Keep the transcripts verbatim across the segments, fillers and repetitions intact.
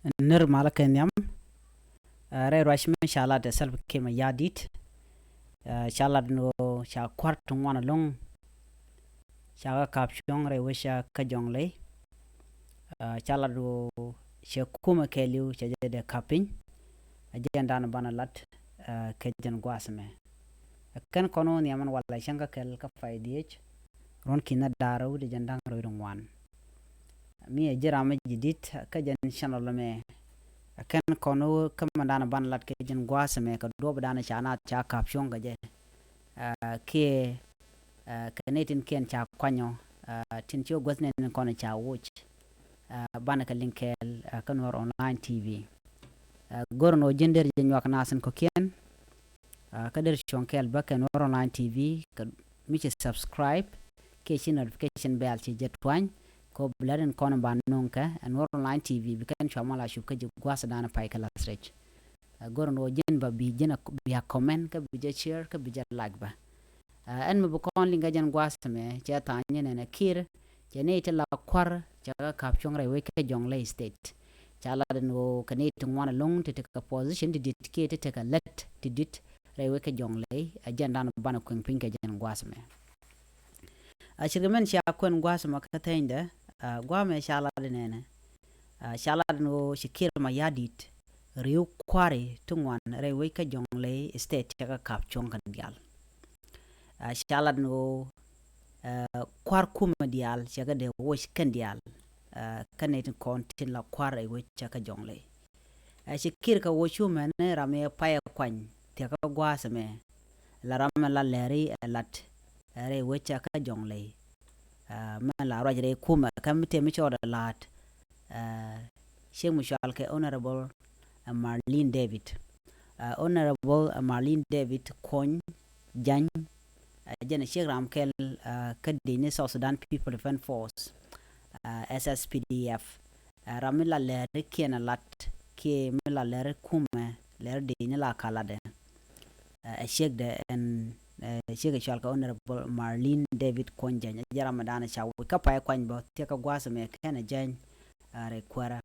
Nir malä kɛ nhiam. Rɛy ruac mi ca lat ɛ Salva Kiir Mayardit. Ca lat ni ɣöö ca kua̱r ti ŋuan ɛlɔ̱ŋ. Ca kɛ ka̱p cuɔ̱ŋ rɛy wec ca kä Jɔŋley. Ca lat ɣöö cɛ kumɛ kɛɛliw cɛ jɛ dee ka̱p piny. Ɛ jɛn dan banɛ lat kɛ jɛn gua̱a̱th mɛ. Kɛn kɔn ɣöö nhiam ɛn walɛ cäŋ kä kɛl kä pay dhieec. Ruɔ̱n ki̱n da̱ŋ rɛw wi̱cdɛ jiɛn da̱ŋ rɛw wi̱cdɛ ŋuan. Mi ɛ ji̱ ram mi ji̱ di̱t kä jɛn channel mɛ. Kɛn kɔn kä mɛ dan ban lat kɛ jɛn gua̱a̱th mɛ kɛ duɔ̱p dan ca naath ca ka̱p cuɔ̱ŋ kɛ jɛ. Kiɛ kɛ nɛy tin kiɛn ca kuanyɔ tin ci wä guäth nɛn kɔn ca woc. Banɛ kɛ liŋ kɛɛl kä Nuɔr Online T V. Go̱r nɔ ji̱n der jɛ nyuak naath in kɔ̱kiɛn. Kä der cuɔ̱ŋ kɛɛl bä kɛ Nuɔr Online T V kɛ mi ci subscribe kiɛ ci notification bell ci jɛ tuany. Kɛ ɣöö bi lät in kɔn ba nuŋ kɛ ɛ Nuɔr Online T V bi kɛn cua mal a cup kä ji̱ gua̱a̱th dan pay kɛ lath rɛc. Go̱r nɔ ji̱n ba bi ji̱n a bi a comment kä bi jɛ share kä bi jɛ like bä. Ɛn mi bi kɔn liŋ kä jɛn gua̱a̱th mɛ cɛ tha̱a̱ŋ nyin ɛn ɛ Kiir cɛ ni ti la kua̱r cɛ kɛ ka̱p cuɔ̱ŋ rɛy wec kä Jɔŋley State. Ca lat ɛn ɣöö kɛ ni ti ŋuan ɛlɔ̱ŋ ti tekɛ position ti di̱t kiɛ ti tekɛ lät ti di̱t rɛy wec kä Jɔŋley. Ɛ jɛn dan banɛ kueŋ piny kɛ jɛn gua̱a̱th mɛ. A cirkɛ mɛn cia kuɛn gua̱a̱th mɛ kä thɛnydɛ. Gua̱a̱th mɛ ca lat ɛn ɛnɛ. Ca lat ɛn ɣöö ci Kiir Mayardit ri̱w kua̱ri ti ŋuan rɛy wec kä Jɔŋley State cɛ kɛ ka̱p cuɔ̱ŋ kɛn diaal. Ca lat ni ɣöö kua̱r kumɛ diaal cɛ kɛ dee woc kɛn diaal. Kä nɛy tin kɔn tin la kua̱r rɛy wec cɛ kä Jɔŋley. Ci Kiir kɛ woc cumɛ ni ram yɛ payɛ kuany thia̱kä gua̱a̱th ɛmɛ. La ram ɛ la lɛri ɛ lat rɛy wec cɛ kä Jɔŋley. Mɛ la ruac rɛy kumɛ kä mi tëë mi cɔɔdɛ la̱a̱t. Ciek mi cual kɛ Honorable Marlene David. Honorable Marlene David Kuɔny Jany. Jɛn ciek ram kɛl kä dec ni South Sudan People Defense Force, S S P D F. Ram mi la lɛri kiɛn a lat kiɛ mi la lɛri kumɛ lɛri dec ni la ka latdɛ. Ɛ ciekdɛ ɛn ciek ɛ cual kɛ Honorable Marlene David Kuɔny Jany. Ɛ jɛ ram mi da̱a̱n ɛ ca woc kä pay kuany bä thia̱kä gua̱a̱th ɛmɛ kɛn ɛ Jany rɛy kuäärä.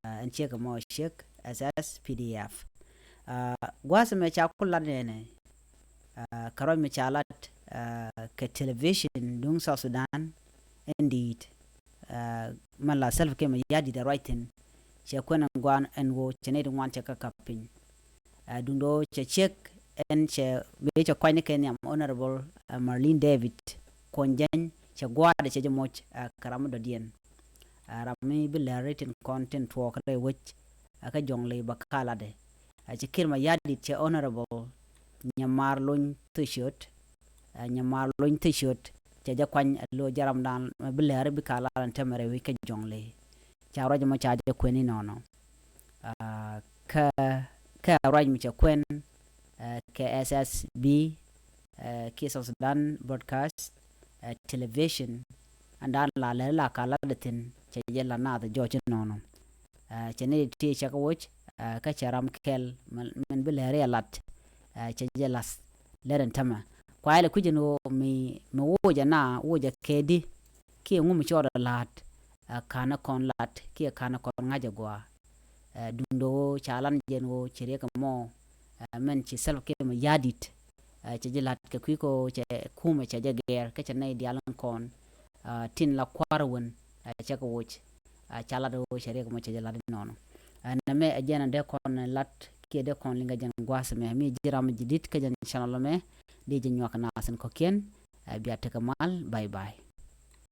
Ɛn ciek ɛmɔ ciek S S P D F. Gua̱a̱th ɛmɛ ca ku lat nɛnɛ. Kɛ ruac mi ca lat kɛ television duŋ South Sudan ɛn di̱i̱t. Mɛ la Salva Kiir Mayardit ɛ ruac thi̱n. Cɛ kuɛn ɛn gua̱a̱n ɛn ɣöö cɛ nɛy ti ŋuan cɛ kɛ ka̱p piny. Duŋdɛ ɣöö cɛ ciek ɛn cɛ mëë cɛ kuany ni kɛ nhiam Honorable Marlene David Kuɔny Jany cɛ gua̱a̱dɛ cɛ jɛ moc kɛ ram mi dɔ̱diɛn. Ram mi bi lɛri tin kɔn tin tuɔɔk rɛy wec kä Jɔŋley bä ka latdɛ. Ci Kiir Mayardit cɛ Honorable Nyamar Lony Thiciot. Nyamar Lony Thiciot cɛ jɛ kuany ɛ lo̱ jɛ ram dan mɛ bi lɛri bi ka lat ɛn tɛmɛ rɛy wec kä Jɔŋley. Ca ruac mɔ ca jɛ kuɛn inɔnɔ. Kä kä ruac mi cɛ kuɛn kɛ S S B kiɛ South Sudan Broadcast Television. Ɛn dan la lɛri la ka latdɛ thi̱n cɛ jɛ la naath jɔɔc inɔnɔ. Cɛ ni ti cɛ kɛ woc kä cɛ ram kɛl min bi lɛri a lat. Cɛ jɛ lath lɛr ɛn tämɛ kuay lɛ kui̱c ɛn ɣöö mi mi woc ɛna woc ɛ kɛɛdi kiɛ ŋu mi cɔɔdɛ la̱a̱t. Kanɛ kɔn lat kiɛ kanɛ kɔn ŋa̱c ɛ gɔaa. Duundɛ ɣöö ca lan jɛn ɣöö ci riɛk ɛmɔ mɛn ci Salva Kiir Mayardit. Cɛ ji̱ la̱t kɛ kui̱ kɛ ɣöö cɛ kumɛ cɛ jɛ gɛɛr kä cɛ nɛy diaal in kɔn tin la kua̱r wen cɛ kɛ woc. Ca lat ɣöö cɛ riɛk ɛmɔ cɛ jɛ lat inɔnɔ. Nɛmɛ ɛ jɛn ɛ dee kɔn lat kiɛ dee kɔn liŋ kɛ jɛn gua̱a̱th ɛmɛ mi ji̱ ram ji̱ di̱t kä jɛn channel ɛmɛ. Dee jɛ nyuak naath in kɔ̱kiɛn. Bia tekɛ mal, bye bye.